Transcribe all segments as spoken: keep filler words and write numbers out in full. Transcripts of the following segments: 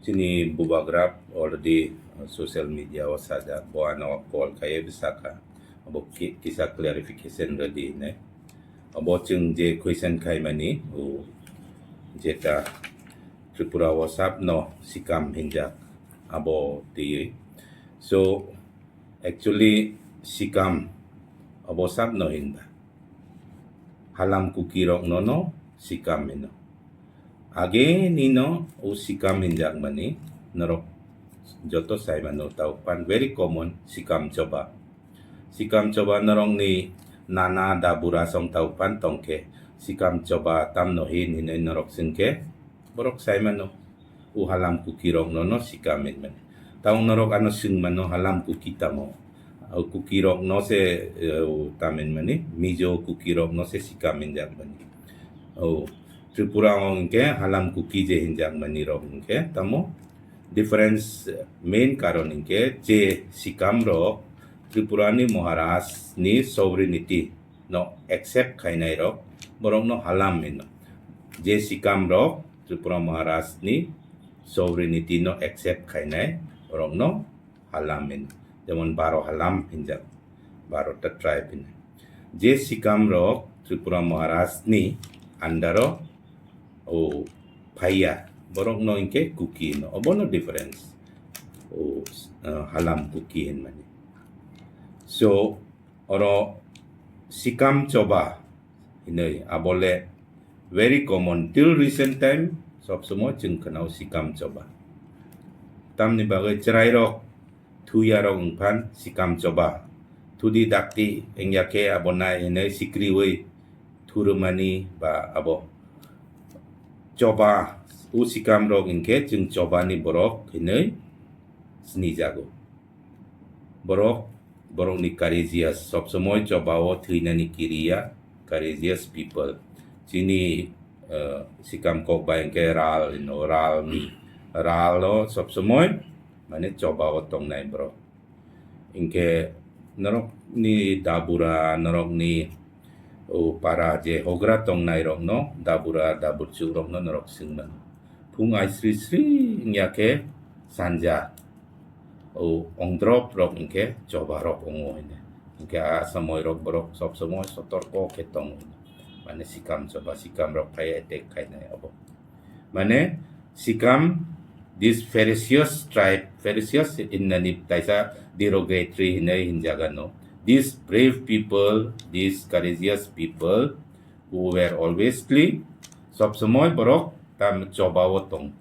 Chini bubagra already, uh, social media o sajak, bo ano call kaiwi bwsakha, abo ki-, kisa clarification rwdi hinwi. Abo chwng je question khaimani, o, jeta Tripura o sabno sikam hinjak, abo twiwi. So, actually, sikam abo sabno hinba. Halam Kuki rokno no sikam hino. Age nino o sikam hinjakmani norok joto saimano tau pan very common sikam choba. Sikam choba norokni nana dabura song tau pan tongkhe sikam choba tamno hin hinwi norok swngkhe borok saimano. O Halam Kuki rokno no sikam hinmani. Tamo norok ano swngmano Halam Kuki tamo? O Kuki rokno se, eh, o tam hinmani, Mizo Kuki rokno se sikam hinjakmani. O Tripura o hwnkhe Halam Kuki je hinjakmani rok hwnkhe tamo? Difference, eh, main karon hwnkhe je sikam rok Tripura ni Maharaj ni sovereignty no accept khainai rok, borok no Halam hino. Je sikam rok Tripura Maharaj ni sovereignty no accept khainai rok no Halam hino. Jemon Baro Halam hinjak, Baro ta tribe hino. Je sikam rok Tripura Maharaj ni under o, o phaiya, borok no hwnkhe Kuki hino. Obono difference. O, uh, Halam Kuki hinmani. So, oro sikam choba hinwi, abole very common. Till recent time, sob somoi chwng khwnao sikam choba. Tamni bagwi chwrairok, thuyarok wngphan sikam choba. Thudi dakti wngya khe abo nai hinwi sikriwi thurumani ba abo choba, o sikamrok hwnkhe chwng chobani borok hinwi sinijago. Borok, borokni courageous, sob somoi chobao thwinani kiriya, courageous people. Chini, eh, sikam kok bai hwnkhe ral hino, ral mi. Ral o sob somoi, mane, chobao tongnai borok. Hwnkhe norokni dabura, norokni o para je hogra tongnai rokno, dabura, daburchuk rokno norok swngmano. Phung ai sri sri wngya khe sanja o ongdrop rok hwnkhe choba rok wngo hino. Hwnkhe a somoi rok borok sob somoi sotorko khe tongo hino. Mane sikam choba, sikam rok phai attack khainai abo. Mane sikam, this ferocious tribe, ferocious hinnani taisa derogatory hinwi hinjagano. These brave people, these courageous people, who were always clean, sob somoi borok tam chobao tong.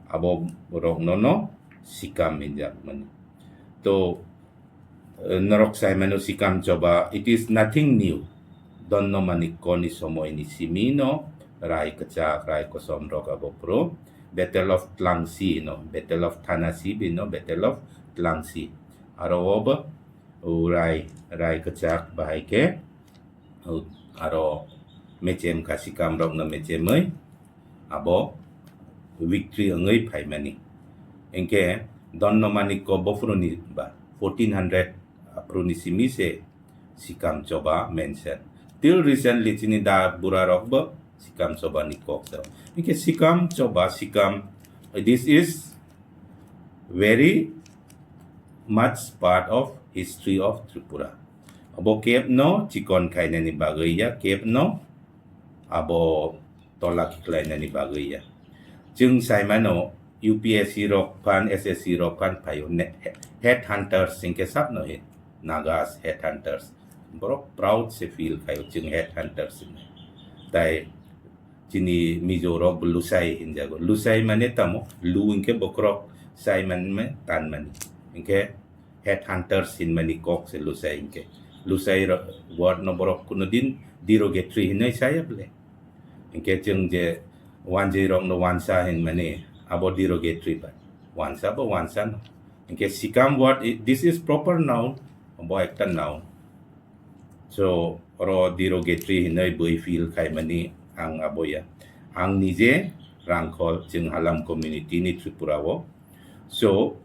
Abo borok nono sikam hinjakmani. To, eh, norok saimano sikam choba, it is nothing new. Donno Manikko ni somoi ni simi no rai kwchak, rai kosom rok abo phuru Battle of Tlangsi no, Battle of Thanasi bino, Battle of Tlangsi. Aro obo o rai, rai kwchak bahai khe, o, aro mechem kha sikam rokno mechemwi abo victory wngwi phaimani. Hinkhe Donno Manikko bophuruni ba fourteen hundred aphuruni simi se sikam choba mention. Till recently chini da bura rok bo sikam choba ni kok se. Hinkhe sikam choba, sikam, this is very much part of history of Tripura. Abo kebno chikon khainani bagwi ya, kebno abo tola khiklainani bagwi ya. Chwng saimano U P S C rok phan, S S C rok phan phaio ne, head hunters hinkhe sabno he, Nagas head hunters. Borok proud se feel khaio chwng head hunters hinwi. Tai chini Mizo rok bo Lusai hinjago. Lusai mane tamo, lu hinkhe bokhorok, sai mane tanmani. Hinkhe head hunters hinmani kok se Lusai hinkhe. Lusai ro-, word no borok kuno din derogatory hinwi saya bole. Hinkhe chwng je wanjwi rok no wansa hinmani abo derogatory ba. Wansa bo wansa no. Hinkhe sikam word, i-, this is proper noun, bo ekta noun. So, oro derogatory hinwi bui feel khaimani ang abo ya. Ang nije Rangkhol, chwng Halam community ni Tripura o. So,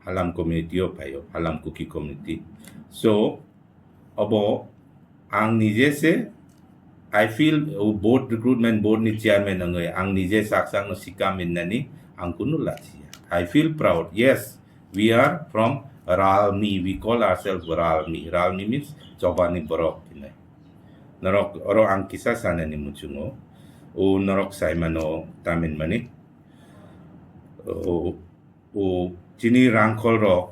Halam community o phaio, Halam Kuki community. So, abo ang nije se, I feel, o board, recruitment board ni chairman wngwi ang nije sak sak no sikam hinnani ang kunu lachiya. I feel proud. Yes, we are from Ralmi. We call ourselves Ralmi. Ralmi means Chobani borok hinwi. Norok oro ang kisa sanani muchungo. O norok saimano tamin mani. O, o chini rangkhol rok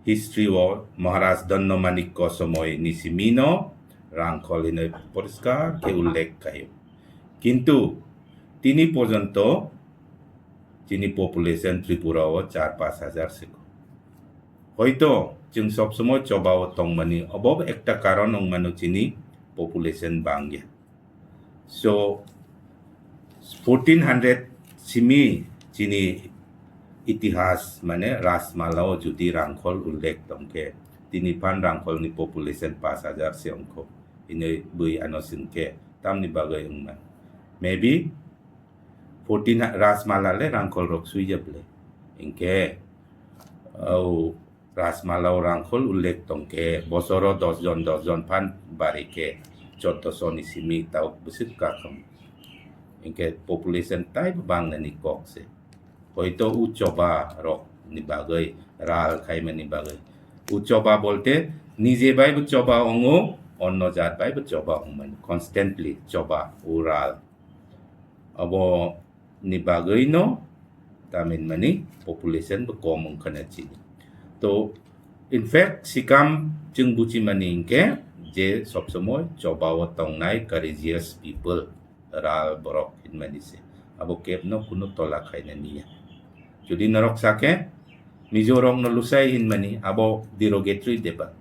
history o Maharaj Dhanno Manikko somoi ni simi no rangkhol hinwi poriskar khe ullekh khaio. Kintu tini porjonto chini population Tripura o char pash hajar se. Hoito chwng sob somoi Choba o tongmani obo ekta karon wngmano chini population bangya. So fourteen hundred simi chini itihas mane Rajmala o jodi rangkhol ullekh tongkhe tini phan rangkhol ni population pash hajar se wngkho hinwi bui ano swngkhe tamni bagwi wngmano. Maybe fourteen ha-, Rajmala le rangkhol rok swijak le. Hinkhe, o Rajmala o rangkhol ullekh tongkhe, bosoro dos jon, dos jon phan bari khe, choddo soni simi tau bwswk kakham. Hinkhe population taibo bangnani kok se. Hoito o Choba rok ni bagwi, ral khaimani bagwi. O Choba bolte, nije bai bo Choba ongo, onno jat bai bo Choba ongmani. Constantly Choba, o ral. Abo ni bagwi no tamin mani population bo kom wngkha na chini. To, in fact, sikam chwng buchimani hinkhe je sob somoi Choba o tongnai courageous people, ral borok hinmani se. Abo kebno kunu tola khaina niya. Jodi norok sakhe, Mizo rok no lusai hinmani, abo derogatory deba.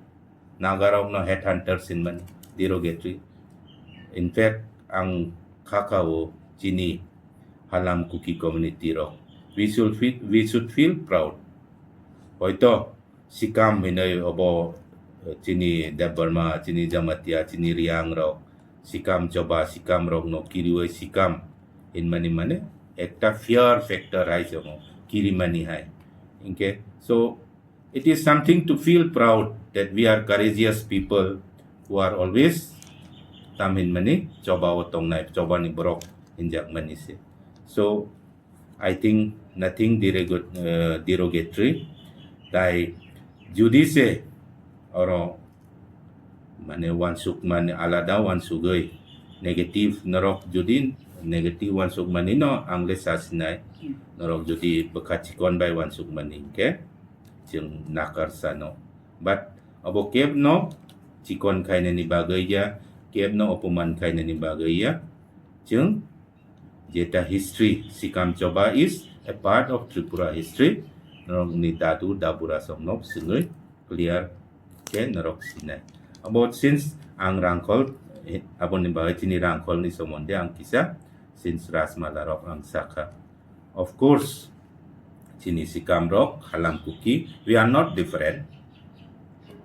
Nagarokno headhunters hinmani derogatory. In fact, ang khakao chini Halam Kuki community rok. We should feel, we should feel proud. Hoito sikam hinoi obo chini Debbarma, chini Jamatia, chini Riang rok, sikam Choba, sikam rokno kirioi sikam hinmani mane ekta fear factor hai chongo, kirimani hai. Hinkhe, so, it is something to feel proud that we are courageous people who are always tam hinmani Choba o tongnai, Choba ni borok hinjakmani se. So, I think nothing derog-, uh, derogatory. Tai judi se oro mane wansuk mani alada wansugwi negative norok judi negative wansuk mani no ang le sa sinai. Hmm. Norok judi bwkha chikon bai wansuk mani hinkhe chwng nakar sano. But abo kebno chikon khainani bagwi ya, kebno opoman khainani bagwi ya, chwng jeta history, Sikam Choba is a part of Tripura history. Norokni dadu dabura songno swngwi clear khe norok sinai. Abo since ang rangkhol, eh, aboni bagwi chini rangkholni somonde ang kisa since Rajmala rok ang sakha. Of course, chini sikam rok Halam Kuki, we are not different.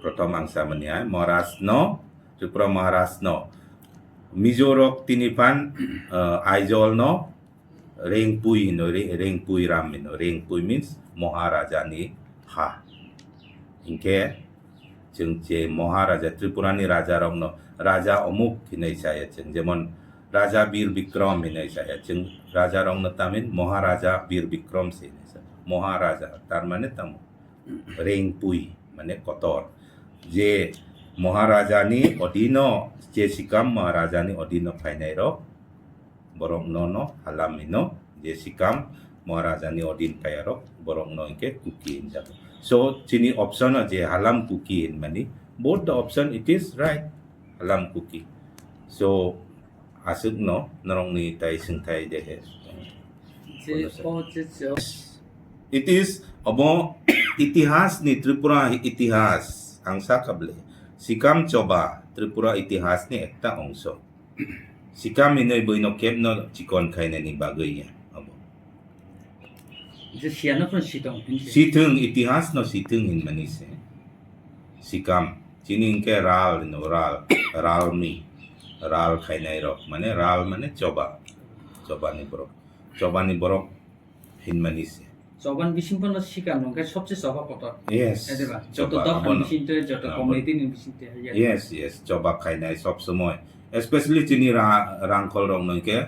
Prothom ang samani hai, Maharaj no, Tripura Maharaj no, Mizo rok tini phan, eh, Aizawl no, Rengpui hino, Re-, Rengpui ram hino, Rengpui means Maharaja ni ha. Hinkhe, chwng je Maharaja, Tripura ni raja rokno, Raja omuk hinwi saya chwng, jemon Raja Bir Bikram hinwi saya chwng, raja rokno tamin Maharaja Bir Bikram se hinwi sa, Maharaja, tar mane tamo, Rengpui, mane kotor. Je Maharaja ni odino, je sikam Maharaja ni odino phainai rok, borok no no halam hino, je sikam Maharaja ni odin kaya rok, borok no hinkhe Kuki hinjago. So, chini option o je Halam Kuki hinmani, both the option it is right, Halam Kuki. So, aswk no norok ni tai swngthai de he. Je, Kono sa- o, je, je. It is abo itihas ni, Tripura itihas ang sakha bwle. Sikam Choba Tripura itihas ni ekta ongso. Sikam hinwi buino kebno chikon khainani bagwi ya abo. Je siyano phano sitong hinse. Sithwng, itihas no sithwng hinmani se. Sikam, chini hinkhe ral hino, ral, ralmi, ral khainai rok, mane ral mane choba, chobani borok, chobani borok hinmani se. Choban bising phano sikam hwnkhe sobse choba kotor. Yes. Ede ba? Joto choba, dophani abono. Bising twi, joto, ah, community ni bising twi, yes. Yes, yes, choba khainai sob somoi. Especially chini ra-, rangkhol rok no hinkhe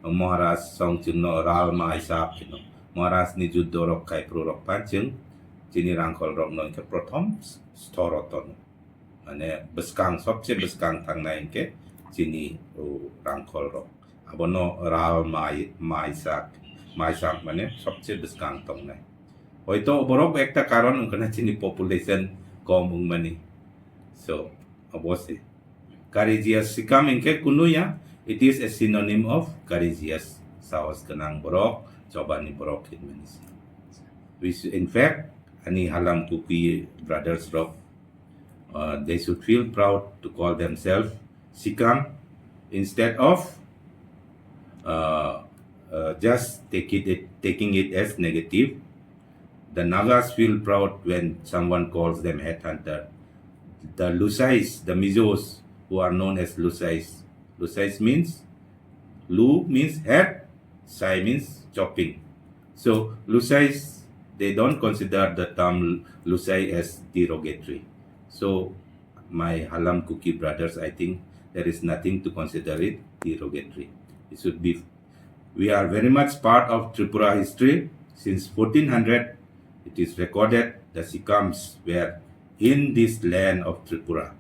Maharaj song chwngno ral mai sap hino. Maharaj ni juddo rok khai phuru rok phan chwng chini rangkhol rok no hwnkhe prothom sthor o tono. Mane bwskang, sobse bwskang thangnai hwnkhe chini o rangkhol rok. Abono ral mai, maisak, maisak mane sobse bwskang tongnai. Hoito borok ekta karon wngkha na chini population kom wngmani. So, obose. Courageous sikam hwnkhe kunuya, it is a synonym of courageous. Sahos gwnang borok, chobani borok hinmani se. We should, in fact, ani halam Kuki brothers rok, uh, they should feel proud to call themselves sikam instead of, uh, uh, just take it, taking it as negative. The Nagas feel proud when someone calls them headhunter. The Lusais, the Mizos, who are known as Lusais. Lusais means, Lu means head, Sai means chopping. So Lusais, they don't consider the term Lusai as derogatory. So my Halam Kuki brothers, I think there is nothing to consider it derogatory. It should be, we are very much part of Tripura history. Since fourteen hundred, it is recorded the Sikams were in this land of Tripura.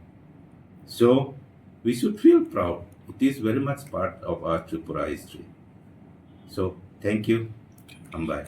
So we should feel proud. It is very much part of our Tripura history. So thank you. Hambai.